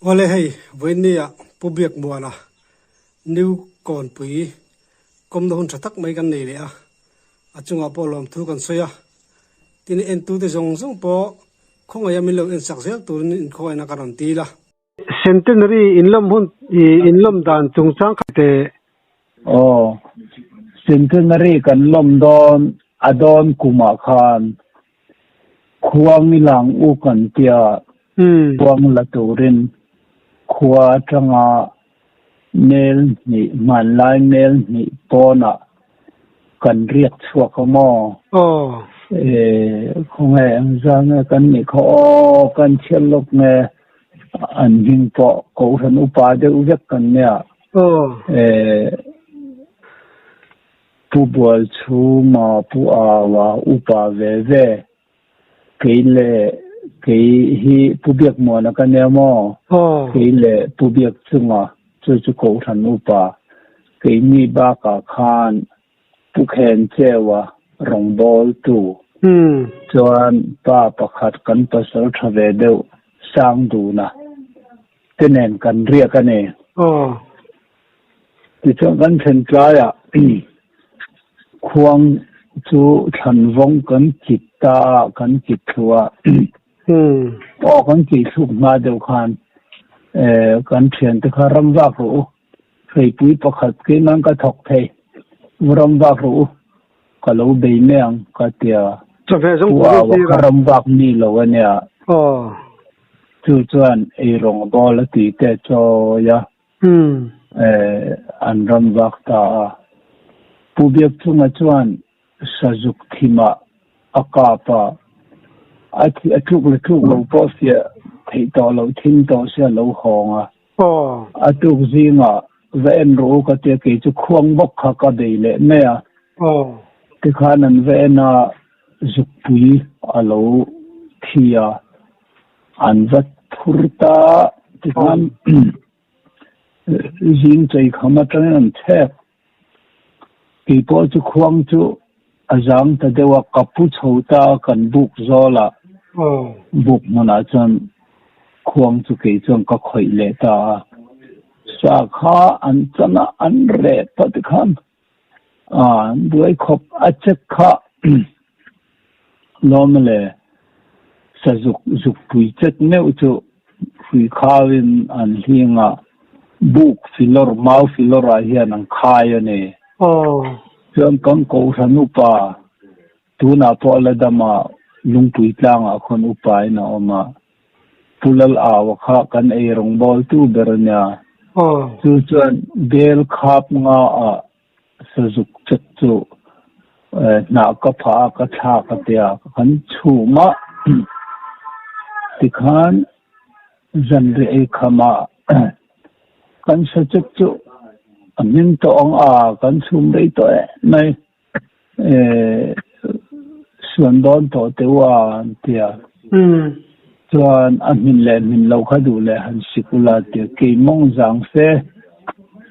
Awle hei vawiinnia Pu Biakmuana New Kawnpui kawmna hun tha tak mai kan nei leh a, a chungah pawh lawmthu kan sawi a, tin entute zawng zawng pawh khawngaih a min lo ensak zel turin inkhawngaihna ka rawn dil a. Centenary inlawm hun inlawm dan chungchang khat teh. Aw, Centenary kan lawm dawn a dawn kumah khan khuang i lang u kan tia khuang la turin khua atanga mel hnih hmanlai mel hnih pawnah kan riak chhuak a maw? Aw. E, khawnge engzah nge kan nih kha aw, kan chhiat lawk nge an hming pawh kohhran upa deuh vek kan nia. Aw. E, Pu Bualchhuma, Pu Aua upa ve ve, kei leh kei hi Pu Biakmuana ka nia maw? Aw. Kei leh Pu Biakchunga chu chu kohhran upa, keini bakah khan Pu Khencheua rawngbawltu chuan pa pakhat kan pasal tha ve deuh Sangduna te nen kan riak a ni. Aw. Tichuan kan thlen tlaiah khuang chu thlanvawng kan kit ta a, kan kit thlu a. Aw kan kih thluk hma deuh khan kan thiante kha ram vak rawh u, hreipui pakhat keimah ka thawk thei, ram vak rawh u, ka lo bei mai ang ka ti a. Pu Aua kha ram vak mi lo a nia. Chu chuan eirawng bawl a tui teh chawi a. An ram vak ta a. Pu Biakchunga chuan sazuk thimah a kap a, a thi a tluk leh tluk lo pawh fiah theih tawh loh thim tawh se a lo hawng a. A tuk zingah va en rawh u ka tia kei chu khuang bawk kha ka bei leh mai a. Tikhan an va en a, zukpui a lo thi a, an va phur ta tikhan zing chei kham atangin an chhek. Kei pawh chu khuang chu a zang ta deuh a, ka pu chho ta a kan buk zawl a, buk hmunah chuan khuang chu kei chuan ka khawih leh ta a. Sa kha an chan a, an reh ta tikhan an buai khawp a chek kha lawm le sazuk zukpui chek meuh chu hrui khauin an hling a, buk filawr mau filawr ah hian an khai a ni. Chuan kan kohhran upa tunah pawh la dam a lungpui tlangah khawn upa in a awm a, Pu Lal Aua kha kan ei rawngbawltu ber a nia. Chu chuan bel khap nga ah sazuk chek chu hnah ka phah a, ka thlak a tia kan chhum a. Tikhan zanriah ei kham ah kan sachek chu a hming tawh ang a, kan chhum rei tawh em mai. Suan dawn tawh teh u a an ti a. Chuan a hmin leh hmin lo kha duh leh han sik ula a ti a. Kei mawng zang fe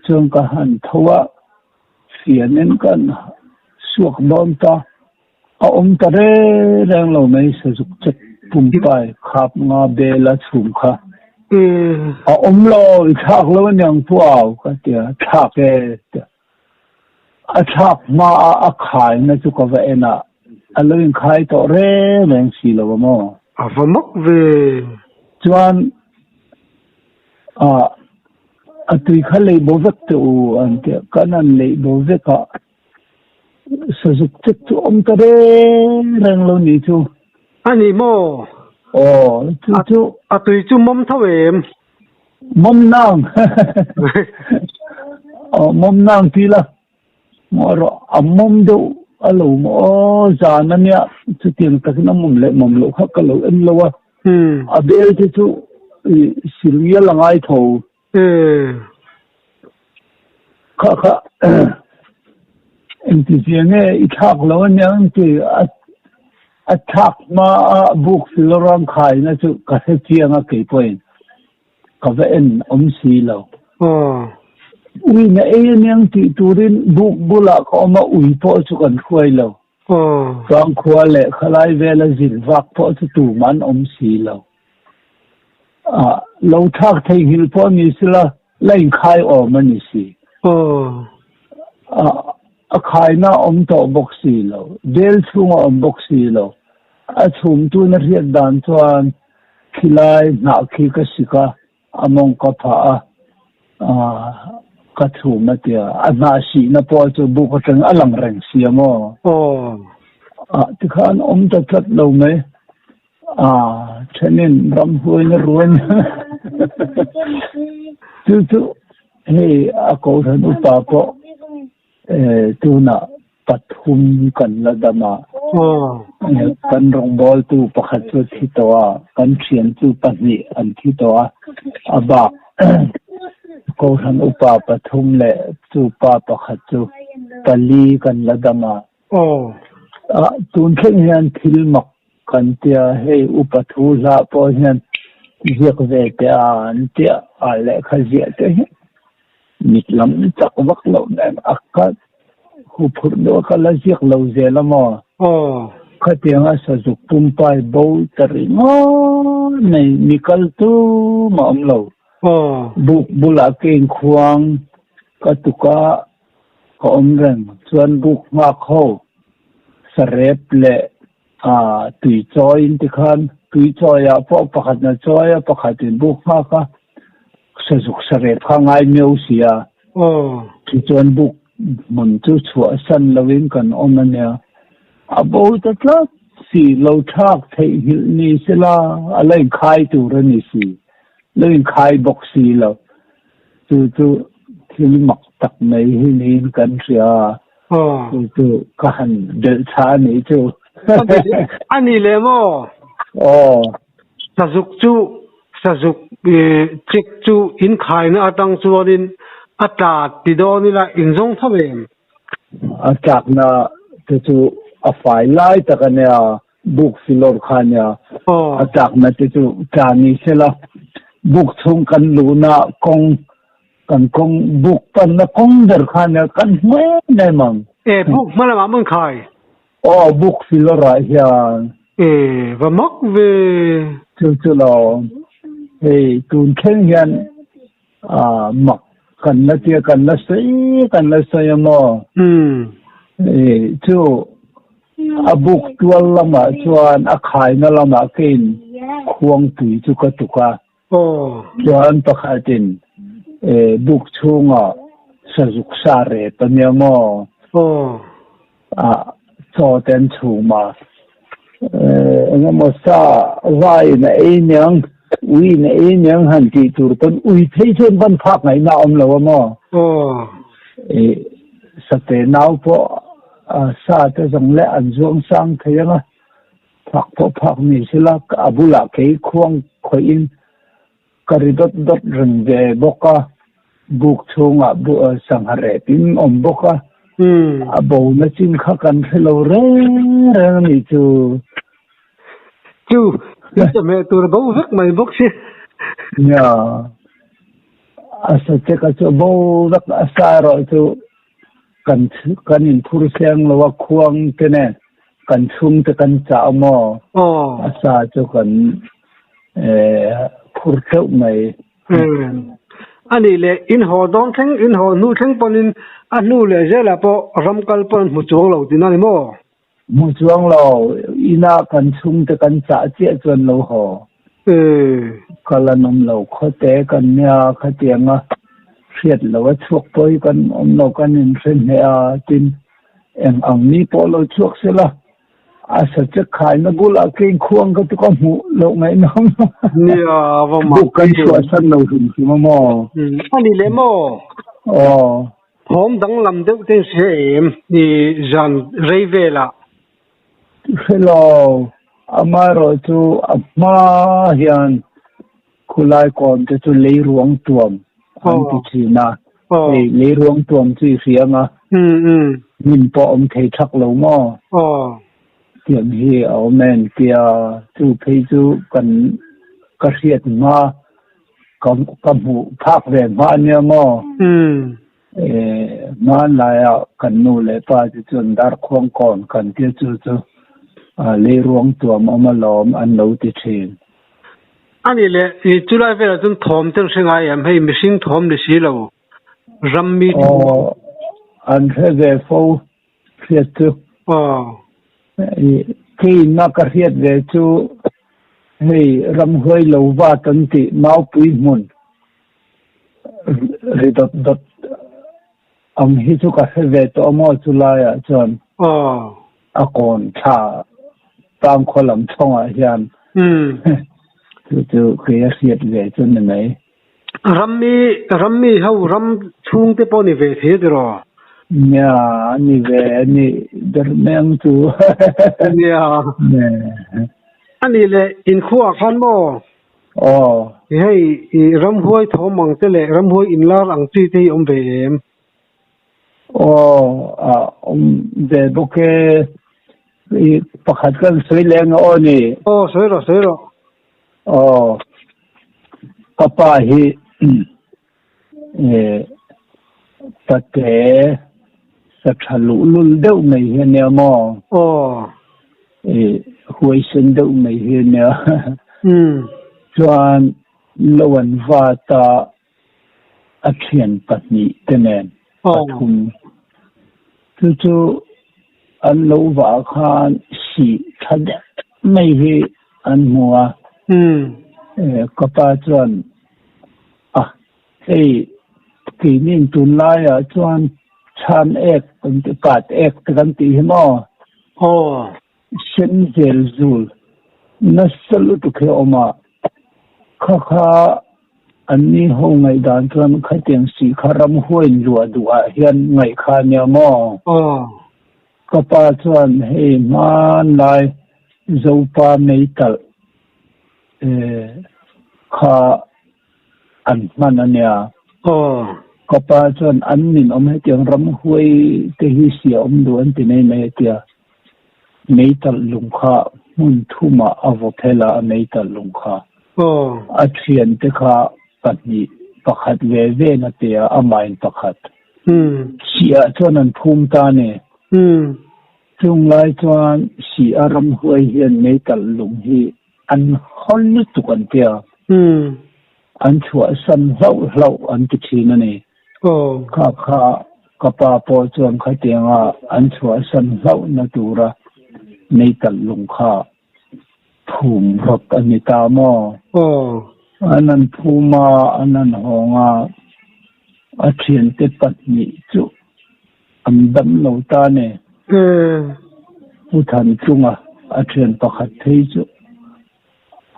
chuan ka han tho a, fianin ka han suak dawn ta. A awm ta reng reng lo mai sazuk chek pumpai khap nga bel a chhum kha. A awm lo, i thlak lo aniang pu au ka ti a, thlak e ti a. A thlak hma a a khaina chu ka va en a, a lo inkhai tawh reng reng si lo a maw? A va mak ve. Chuan ah a tui kha lei bo vek teh u an ti a, kan han lei bo vek a, sazuk chek chu awm ta reng reng lo ni chu. A ni maw? Aw, chu chu. A tui chu mawm tho em? Mawm nang aw mawm nang ti la maw rawh a mawm deuh a lo maw aw zan a nia chutiang takin a mawm leh mawm loh kha ka lo en lo a a bel te chu sil ngial a ngai tho kha kha engtizia nge i thlak lo a nia ang ti a A thlak hma a buk filoram khaina chu ka hre chiang a kei pawhin ka va en awm si lo. Ui na ei aniang tih turin buk bulah ka awm a, ui pawh chu kan hruai lo. Tlangkhua leh khalai vela zin vak pawh chu tumah an awm si lo. Ah, lo thlak theihnghilh pawh ni sela, la inkhai awm a ni si. Aw. Ah, a khaina a awm tawh bawk si lo, bel chhung a awm bawk si lo. A chhumtuna hriat dan chuan khilai hnah khi ka sik a, a mawng ka phah a, ah, ka chhum a tia. A hnah sihna pawh chu buk atang a lang reng si a maw? Aw. Ah, tikhan awm ta tlat lo mai. Ah, thenin ramhuaina ruan chu chu hei a kohhran upa pawh eh, tunah pathum kan la dam a. Kan rawngbawltu pakhat chu thi tawh a, kan thian chu pahnih an thi tawh a, a bak kohhran upa pathum leh chu pa pakhat chu pali kan la dam a. Aw. Ah, tun thleng hian thil mak kan tia, hei upa thu hlah pawh hian ziak ve teh a an tia, a lehkha ziah te hi mit lam chak vak loh nen a ka huphurh deuh a, ka la ziak lo zel a maw? Aw. Khatianga sazuk pumpai bo ta ringawt mai, mi kal tum a awm lo. Aw. Buk bulah ka inkhuang ka tuk a. Ka awm reng chuan buk nghak ho sarep leh tui chawi in tikhan tui chawi ah pawh pakhat na chawi a pakhat in buk nghak a sazuk sarep kha ngai miau si a tichuan buk hmun chu chhuah san lo in kan awm a nia a bo ta tlat si lo thlak theihnghilh ni sela a la inkhai tur a ni si lo inkhai bawk si lo. Chu chu thil mak tak mai hi niin kan hria a, chu chu ka han delh chha a nih chu. A ni leh maw? Aw. Sazuk chu, sazuk chek chu inkhaina atang chuanin a tla ti dawn ila inzawng tho em? A tlakna te chu a fai lai tak a nia, buk filawr kha a nia. A tlakna te chu tla ni sela, buk chhung kan luhna kawng, kan kawng buk panna kawng ber kha a nia, kan hmu em em ang. E, buk hma lamah maw inkhai? Aw, buk filawrah hian. E, va mak ve. Chu chu lo, hei tun thleng hian mak kan la tia kan la sawi kan la sawi a maw? E, chu a buk tual lamah chuan a khaina lamah kein khuangpui chu ka tuk a. Chuan pakhatin e, buk chhungah sazuk sa rep a nia maw? A chaw te an chhum a, engemaw sa vaiin a ei niang, uiin a ei niang han tih tur pawn ui phei chuan ban phak ngaihna a awm lo a maw? Ih sate nau pawh sa te zawng leh an zuang sang thei ang a, phak pawh phak ni sela a bulah kei khuang khawih in Ka ri dawt dawt reng ve bawk a, buk chhungah sangha rep in awm bawk a, a bo na chin kha kan hre lo reng reng a nih chu. Chu, in chawhmeh tur a bo vek mai bawk si. Nia, a sa che ka chu a bo vek, a sa erawh chu kan kan inphur seng lo a, khuang te nen kan chhung te kan chah a maw, a sa chu kan phur theuh mai. A nih leh in haw dawn thleng, in haw hnu thleng pawhin a hnu leh zelah pawh ram kal pawh an hmu chuang lo tihna a ni maw? Hmu chuang lo, inah kan chhungte kan chah chiah chuan lo haw. Kal an awm lo, khawte kan nia khatianga hriat lo a chhuak pawh hi kan awm lo, kan inhre hneh a, tin eng ang mi pawh lo chhuak sela A sa che khaina bulah ke inkhuang ka chu ka hmuh loh ngaihnawm. Nia, va mak. Buk kan chhuah san lo hrim hrim a maw? A ni leh maw? Aw. Thawm danglam deuh te in hria em? I zan rei velah. Hre lo, amaherawh chu a hma hian khulai kawm te chu leiruang tuam an ti thin a, hei leiruang tuam chu i hria ang a, hnim pawh a awm thei thak lo maw? Tiang hi a awm em tia chu phei chu kan ka hriat hma ka ka hmuh phak ve hma ania maw? Hmanlaia kan nu leh pa te chuan darkhuang kawn kan tia chu chu leiruang tuam awm alawm an lo ti thin. A nih leh, i chulai velah chuan thawm te an hre ngai em? Hei mihring thawm ni si lo, ram mi thawm. Aw, an hre ve fo hriat chu. Aw. Keina ka hriat ve chu hei ramhuai lo vat an tih maupui hmun ri dawt dawt ang hi chu ka hre ve tawh a maw chulaiah chuan. Aw. A kawn thla tangkhaw lam chhawngah hian chu chu kei a hriat ve chu ni mai. Rammi rammi ho ram chhungte pawh ni ve thei a tiraw? Nia a ni ve a ni ber mai ang chu. Nia. A nih leh inkhuaah khan maw? Aw. Hei i ramhuai thawm ang te leh ramhuai inlar ang chi te hi awm ve em? Aw a awm ve bawk e. I pakhat kan sawi leh ang aw ni. Aw sawi rawh sawi rawh. Aw ka pa hi pate sa tha luh lul deuh mai hi ania maw? Aw. Huaisen deuh mai hi ania. Chuan lo an vat a a thian pahnih te nen pathum chu chu an lo vah khan sih tha deuh mai hi an hmu a ka pa chuan a hei keinin tunlaiah chuan chhan ek kan ti kat ek te kan tih hi maw Sen zel zul nasa lutuk hi a awm a, kha kha anni ho ngaihdan chuan khatiang sih kha ramhuain luah duh ah hian ngaih kha a nia maw? Ka pa chuan hei hmanlai Zopa meitalh kha an hman a nia. Ka pa chuan an ninawm hetiang ramhuai te hi sia awm duh an ti mai mai a tia. Meitalh lung kha hmun thumah a vaw phel a, a meitalh lung kha. A thiante kha pahnih, pakhat ve ve na pe a, amahin pakhat. Sihah chuan an phum ta a ni. Chung lai chuan Sih-a ramhuai hian meitalh lung hi an hawn lutuk an ti a, an chhuahsan hlauh hlauh an ti thin a ni. Kha kha ka pa pawh chuan khatianga an chhuahsan hlauhna tura meitalh lung kha phum rawt a ni ta maw? An han phum a, an han hawng a, a thiante pahnih chu an dam lo ta ni. Pu Thanchunga a thian pakhat phei chu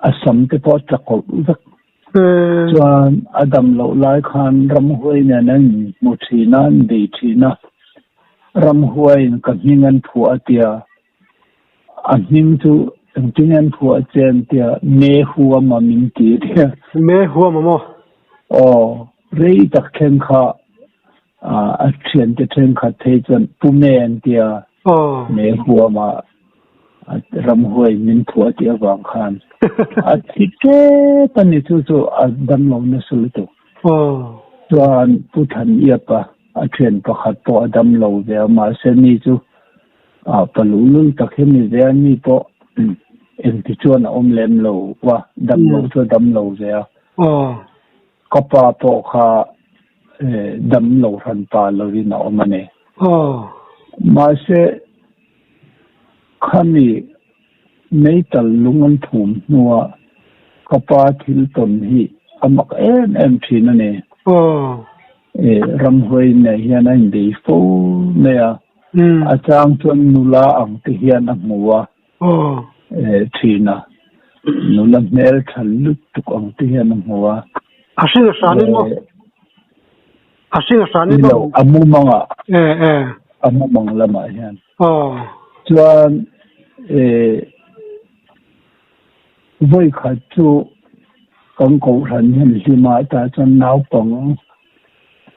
a sam te pawh a tla kawlh vek. Chuan a dam loh lai khan ramhuai nen an inhmu thin a, an bei thin a. Ramhuaiin ka hming an phuah a tia, a hming chu engtin nge an phuah che an tia, Me Huama min ti a tia. Me Huama maw? Aw, rei tak thleng kha a thiante thenkhat phei chuan Pu Me an tia, Me Huama ramhuai min phuah tih avang khan a thi tep a ni chu chu a damlo nasa lutuk. Chuan Pu Than Iapa a thian pakhat pawh a damlo ve a mahse mi chu pa luhlul tak hi ni ve a mi pawh engti chuan a awm lem lo a damlo chu a damlo ve a. Ka pa pawh kha damlo hran pa lovin a awm a ni. Mahse Khami meital lung an phum hnuah ka pa thil tawn hi a mak em em thin a ni. Ramhuai nei hian a inbei fo mai a, a chang chuan nula ang te hian a hmu a thin a, nula hmel tha lutuk ang te hian a hmu a. A hring a hranin maw? A hring a hranin maw? Nilo, a mumangah. A mumang lamah hian. Chuan vawi khat chu kan kohhran hian hlima tah chuan naupang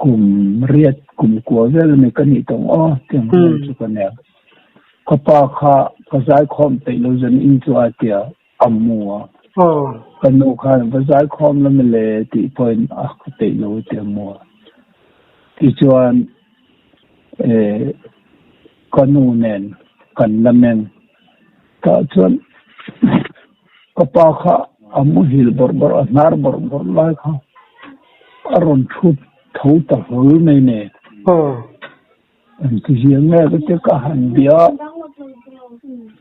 kum riat kum kua vel a ni ka nih tawng aw tiang vel chu ka nia. Ka pa kha ka zaikhawm peih lo zan in chu a tia. A mu a. Ka nu khan va zaikhawm la mile tih pawhin a ka peih lo a ti a mu a. Tichuan ka nu nen kan la meng. Tah chuan ka pa kha. a muhil bawrh bawrh a hnar bawrh bawrh lai kha a rawn thu tho ta hlawl mai nen. Engtizia nge ka tia ka han bia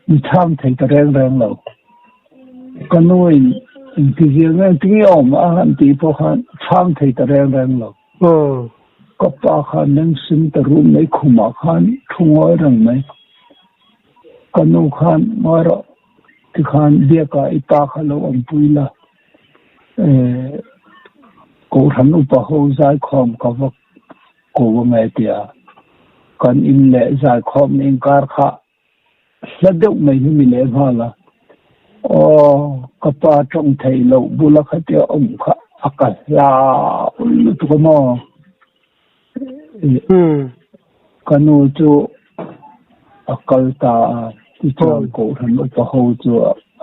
mi chhang thei ta reng reng lo. Ka nuin engtizia nge engtinge awm a han tih pawh khan chhang thei ta reng reng lo. Ka pa khan mengsim ta rum mai khumah khan thu ngawi reng mai. Ka nu khan ngawi rawh tikhan biakah i pa kha lo awmpui la Kohhran upa ho zaikhawm ka va ko ange tia kan in leh zaikhawm inkar kha hla deuh mai hi mi leh nghal a. Aw ka pa tawng theih loh bula khatia awm kha a ka hlau lutuk a maw. Ka nu chu a kal ta a, tichuan Kohhran upa ho chu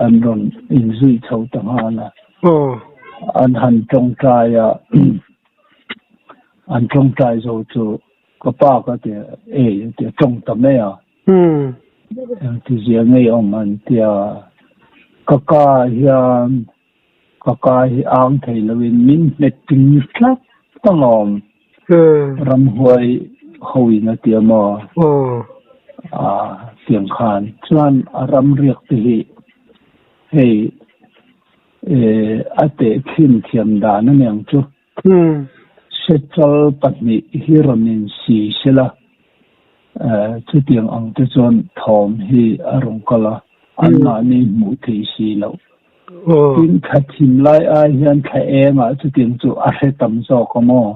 an rawn inzui chho ta nghal a. An han tawngtai a, an tawngtai zo chu ka pa ka ti a, ei a ti a, tawng ta mai a. Engtizia ngei awm an ti a, ka ka hian Ka ka hi ang thei loin min hmet ting tlat alawm. Ramhuai hoin a tia maw? Tiang khan chuan a ram riak te hi hei a tehkhin thiam dan a niang chu. Sechal pahnih hi rawn insi sela, chutiang ang te chuan thawm hi a rawn kal a, anmahni hmuh theih si loh. Tin, thla thim lai ai hian thla engah chutiang chu a hre tam zawk a maw?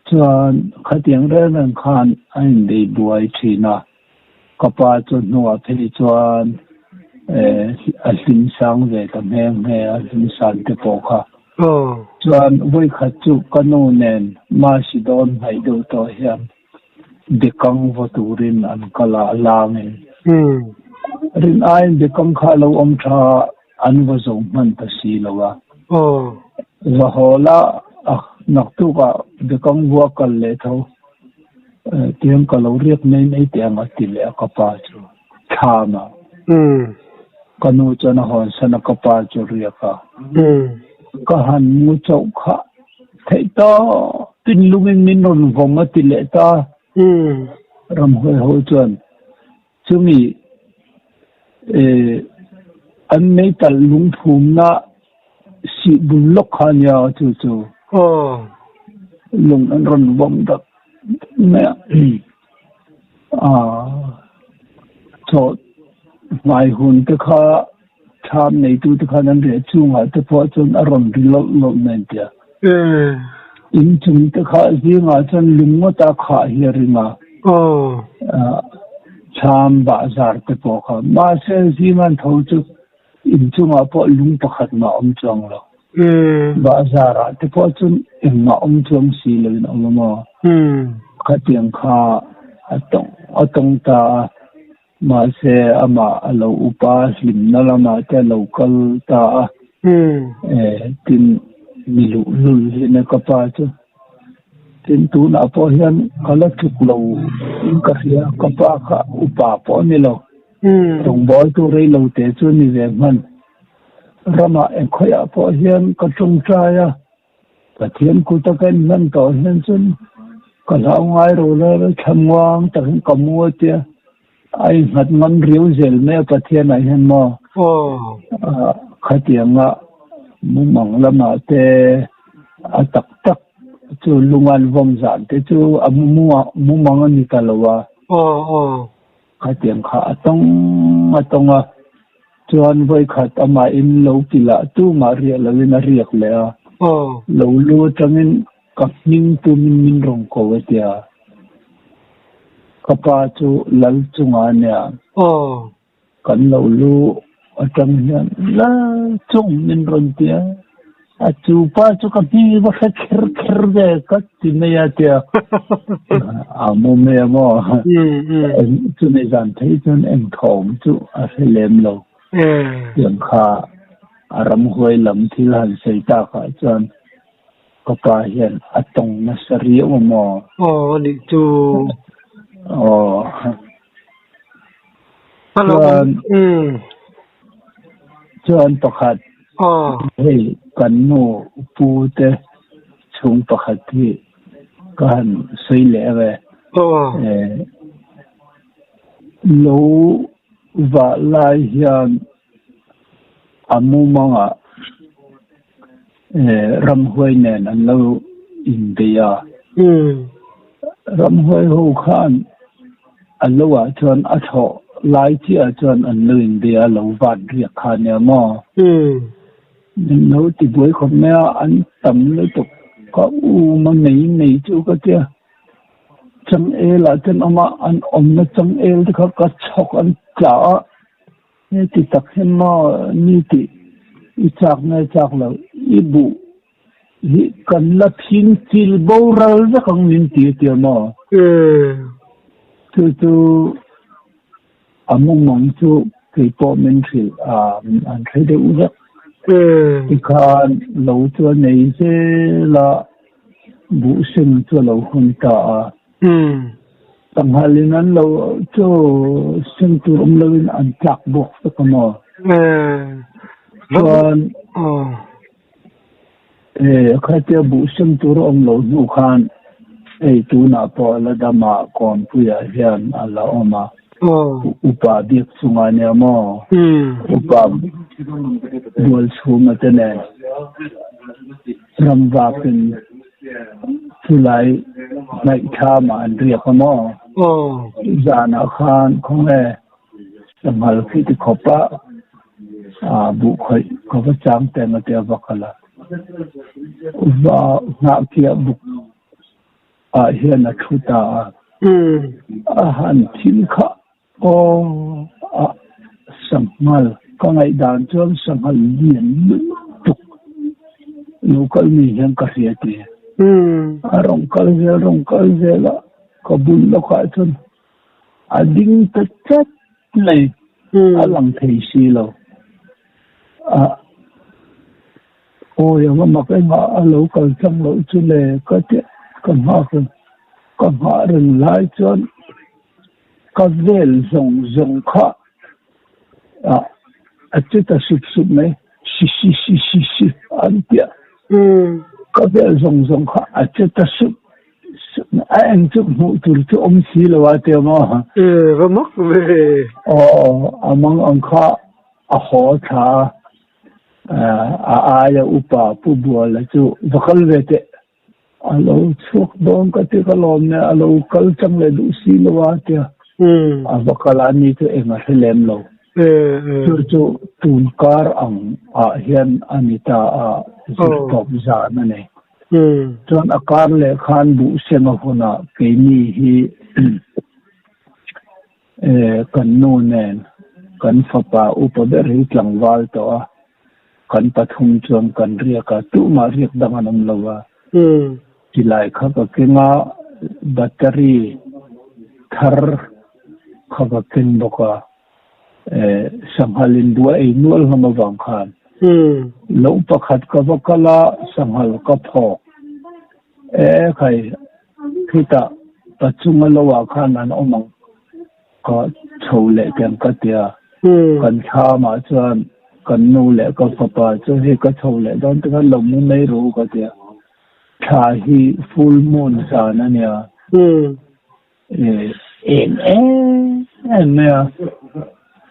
Chuan khatiang reng reng khan a inbei buai thin a, ka pa chu hnuah phei chuan a hlim sang ve ta nghe nghe a, hlim san te pawh kha. Chuan vawikhat chu ka nu nen Masi dawn hnaih deuh tawh hian Bekang vaw turin an kal a, a langin. Rin aiin bekang kha a lo awm tha a, an vaw zo hman ta si lo a. Va haw la, naktukah bekang vua kal leh tho tiang ka lo riak mai mai teh ang a ti leh a ka pa chu thlam a. Ka nu chuan a hawnsan a ka pa chu riak a. Ka han mu chauh kha Theih tawp in lungin min rawn vawm a ti leh ta. Ramhuai ho chuan chumi an meitalh lungphumna sih bul lawk kha a nia chu chu lung an rawn vawm dak mai a. Chaw hmai hun te kha Thlam neitute khan an reh chungah te pawh chuan a rawn ri lawlh lawlh mai an ti a. In chung te kha zingah chuan lung ngawta khah hi a ring a. Thlam bahzar te pawh kha. Mahse zingan tho chu in chungah pawh lung pakhat mah awm chuang lo. Bahzarah te pawh chuan engmah awm chuang si loin a awm a maw? Khatiang kha a tawng a tawng ta a. Mahse, amah a lo upa hlimna lamah te a lo kal ta a. Tin, mi luhlul hi ka pa chu. Tin, tunah pawh hian ka la tluk lo in ka hria, ka pa kha upa pawh a ni lo. Rawngbawltu rei lo te chu a ni ve hman. Ramah engkhawiah pawh hian ka tawngtai a. Pathian kut a ka inhman tawh hian chuan ka hlau ngai ro la la thlamuang takin ka mu a tia a innghat ngam riau zel mai a Pathian ah hian maw khatianga mumang lamah te a tak tak chu lungan vawm zan te chu a mumang a ni ta lo a. Khatiang kha a tawng a tawng a, chuan vawikhat amahin lo kilah tumah riah loin a riak leh a, lo lu atangin ka hming tumin min rawn ko a tia. Ka pa chu lal chungah a nia. Kan lo lu atang hian lal chung min rawn ti a, a chu pa chu ka hming i va hre kher kher ve ka ti mai a tia a mu mai a maw chumi zan phei chuan eng thawm chu a hre lem lo tiang kha a ramhuai lam thil han sawi takah chuan ka pa hian a tawng nasa riau a maw. Aw anih chu. Aw. Chuan. Chuan pakhat hei kan nu pu te chhung pakhat hi ka han sawi leh ang e. Lo vah lai hian a mumangah ramhuai nen an lo inbei a. Ramhuai ho khan a lo ah chuan a thlawh lai chiah chuan an lo inbei a, lo vat riak kha nia maw? Min lo ti buai khawp mai a, an tam lutuk ka um a mai mai chu ka tia. Changel ah chuan awm a, an awmna changel te kha ka chhawk an tla a. Heti tak hian maw ni tih i chak nge chak lo, i buh hi kan la phing chil boral vek ang min ti a tia maw? Chu chu a mumang chu kei pawh min hrilh a, an hre deuh vek. Tikhan lo chu a nei zel a, buh seng chu a lo hun ta a. Sanghalin an lo chu seng tur awm loin an tlak bawk vek a maw? Chuan khatia buh seng tur a awm loh hnu khan hei tunah pawh la dama Kawnpuiah hian a la awm a, upa biak chungah nia maw? Upa Bualchhuma te nen ramvakin Chulai ngaihthlama an riak a maw? Zanah khan khawnge sanghal khi ti khawp a buh khawih ka va chang teh ang a tia va kal a. Va nghahkiah buk ah hian a thu ta a. A han thil kha Aw a sanghal ka ngaihdan chuan sanghal lian lutuk lo kal ni hian ka hria ti. A rawn kal zel rawn kal zel a ka bul lawkah chuan a ding ta tlat mai a lang thei si lo. A awi anga mak engah a lo kal chang loh chu le ka ti ka nghak reng ka nghah reng lai chuan. Ka vel zawng zawng kha a che ta sup sup mai, si si si si si an tia. Ka vel zawng zawng kha a che ta sup sup mai, a eng chu hmuh tur chu awm si lo a tia maw? E, va mak ve. Aw, a mang ang kha a haw thla a, a aia upa Pu Buala chu va kal ve teh. A lo chhuak dawn ka ti ka lawm nen a lo kal chang leh duh si lo a tia a va kal a ni chu eng a hre lem lo. Chu chu tun kar ang ah hian a ni ta a zir tawp zan a ni. Chuan a kar leh khan buh seng a hunah keini hi Kan nu nen kan fapa upa ber hi tlangval tawh a, kan pathum chuan kan riak a, tumah riak dang an awm lo a. Silai kha ka keng a, battery thar kha ka keng bawk a, sanghal in buai ei nual hlawm avang khan lo pakhat ka va kal a, sanghal ka phawk. E khai, khitah pachunga lo ah khan an awm ang ka chho leh teng ka ti a, kan thlam ah chuan kan nu leh ka fapa chu hei ka chho leh dawn te khan lo mu mai ru ka ti a, thla hi full moon zan a nia. Eng em em mai a,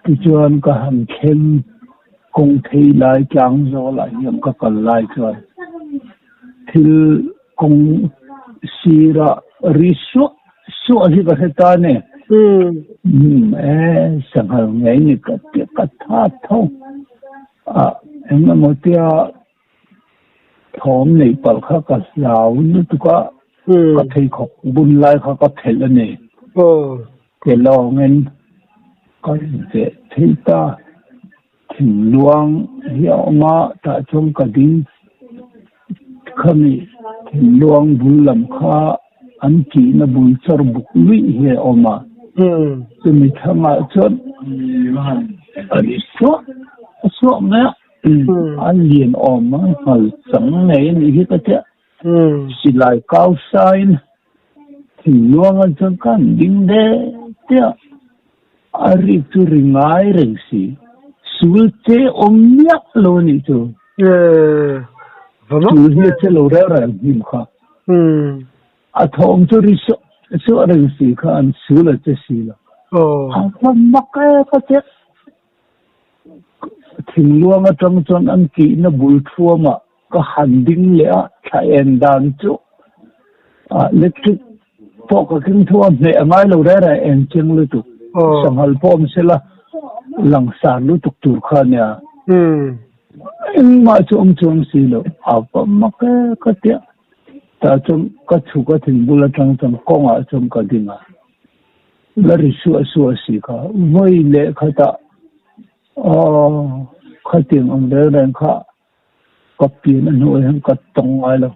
tichuan ka han thleng kawng phei lai tlang zawl ah hian ka kal lai chuan thil kawng sira ri suah suah hi ka hre ta a ni. Umm e sanghal ngei ni ka ti ka tha tho a eng emaw tia Thawm neih palh kha ka hlau lutuk a, ka pheikhawk bun lai kha ka phelh a ni. Ke lawngin ka veh thei ta, thingluang hi a awm a, tah chuan ka ding khami thingluang bul lam kha an tihna bul chawr buk luih hi a awm a, chumi thangah chuan a ri suah suah mai a. An lian awm a nghal chang ngei a nih hi ka tia. Silai kau sain thingluang ah chuan ka han ding de tia. A rik chu ri ngai reng si. Sul che awm miah lo a nih chu. Sul hi a che lo reng reng hnim kha. A thawm chu ri suah suah reng si kha an sul a che si lo. A va mak e ka che. Thingluang atang chuan an kihna bul thuamah ka han ding leh a, thla en dan chu electric pawh ka keng thu a, hmeh a ngai lo reng reng eng cheng lutuk, sanghal pawh awm sela langsar lutuk tur kha a nia. Engmah chu awm chuang si lo, a va mak e ka tia, tah chuan ka chhuk a thingbul atang chuan kawngah chuan ka ding a, la ri suah suah si kha, vawi leh khatah aw khatiang ang reng reng kha Ka pian a hnuai hian ka tawng ngai lo.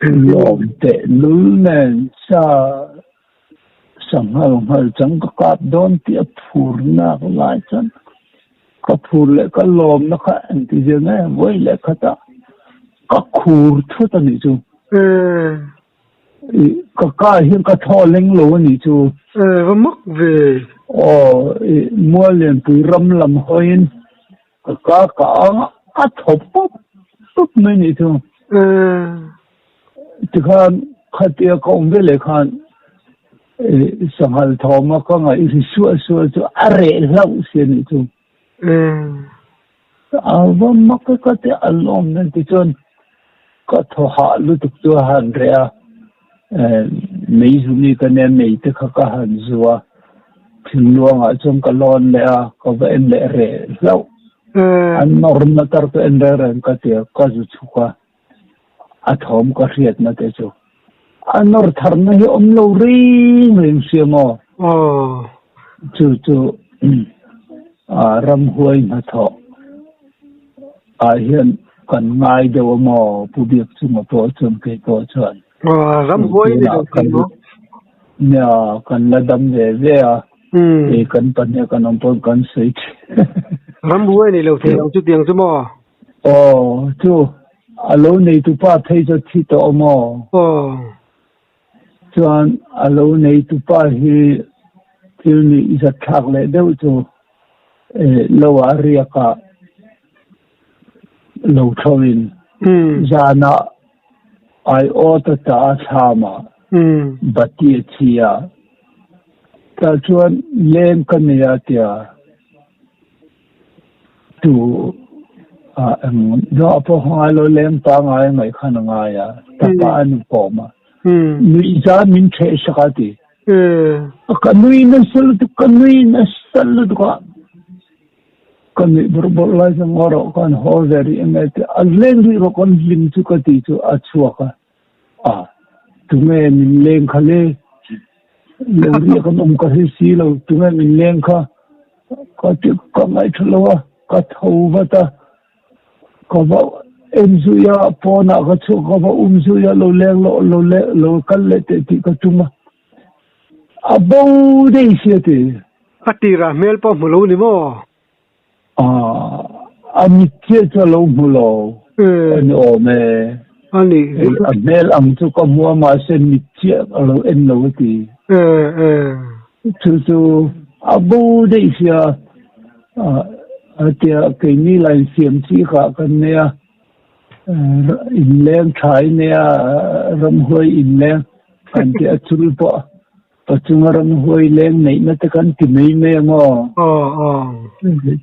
Lawm teh lul nen sa sanghal nghal chang ka kap dawn tih a phur nak lai chuan ka phur leh ka lawmna kha engti zir nge vawi leh khatah ka khur thut a nih chu. Ka ka hian ka thaw leng lo a nih chu. Va mak ve. Aw, mual lianpui ram lam hawiin ka ka ka ang a thaw pawp pawp mai nih chu. Tikhan khatia ka awm ve leh khan sanghal thawma ka ngaih ri suah suah chu a reh hlauh si a nih chu. A va mak e ka ti a lawm nen tichuan ka thaw hah lutuk chu a han reh a, mei zu mi ka nia mei te kha ka han zu a, thingluangah chuan ka lawn leh a, ka va en leh reh hlauh. An nawr na tar chu en reng reng ka ti a, ka zu chhuk a, a thawm ka hriatna te chu a nawr tharna hi awm lo reng reng sia maw? Chu chu ramhuai hnathawh ah hian kan ngai deuh a maw Pu Biakchunga pawh chuan kei pawh chuan. Ramhuai ni lo thei maw? Nia, kan la dam ve ve a, kei kan pahnih kan awm pawn kan sawi thin. Ramhuai ni lo thei ang chutiang chu maw? Aw, chu a lo neitupa phei chu thi tawh awm aw. Aw. Chuan a lo neitupa hi thil nih zat thlak leh deuh chu lo ah riak ah lo tho in zan ah aiawt a tah a thlam ah bati a thi a, tah chuan leng ka nei a tia. Tu ah eng zawh pawh ngai lo leng pangai ngaih khan a ngai a, tapa an pawm a. Nuih zan min ṭheh sak a ti. Ka nui nasa lutuk, ka nui nasa lutuk a. Ka nuih bawrh bawrh lai chuan ngaw rawh khan haw ve rih em e ti a leng rih rawh kan hlim chu ka ti chu a chhuak a. A, tunge min leng kha le? Lo riak an awm ka hre si lo, tunge min leng kha? Ka ti ka ngaihṭha lo a, ka tho vat a, ka va en zui a, pawnah ka chhuak ka va um zui a, lo leng lo lo le lo kal leh teh tih ka tum a, a bo daih si a ti. A tirah hmel pawh hmu lo ni maw? A, a mit chiah chu a lo hmu lo a ni awm e. A ni. A hmel ang chu ka hmu a mahse mit chiah a lo en lo a ti. Chu chu a bo daih sia a tia keini line siam chi kha kan nei a, inleng tha i nei a, ramhuai inleng kan ti a chul pawh. Pachunga ramhuai leng neihna te kan ti mai mai ang aw. Aw aw.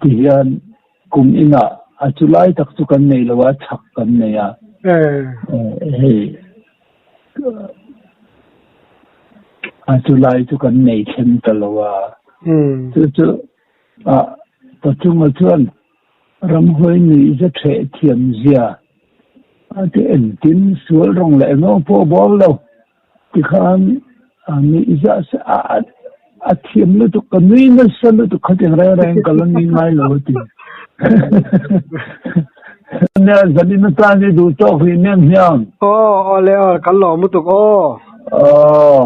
Ti hian kum inah a chu lai tak chu kan nei lo a, chhak kan nei a. Hei a chu lai chu kan nei thleng ta lo a. Chu chu a pachunga chuan ramhuai nuih za ṭheh thiam zia a ti entin sual rawng leh engemaw pawh a bawm lo. Tikhan nuih zah se a a thiam lutuk ka nui nasa lutuk khatiang reng reng ka la nui ngai lo a ti. Nia zanin atan i duh tawk rih nen hian. Aw aw le aw kan lawm lutuk aw. Aw.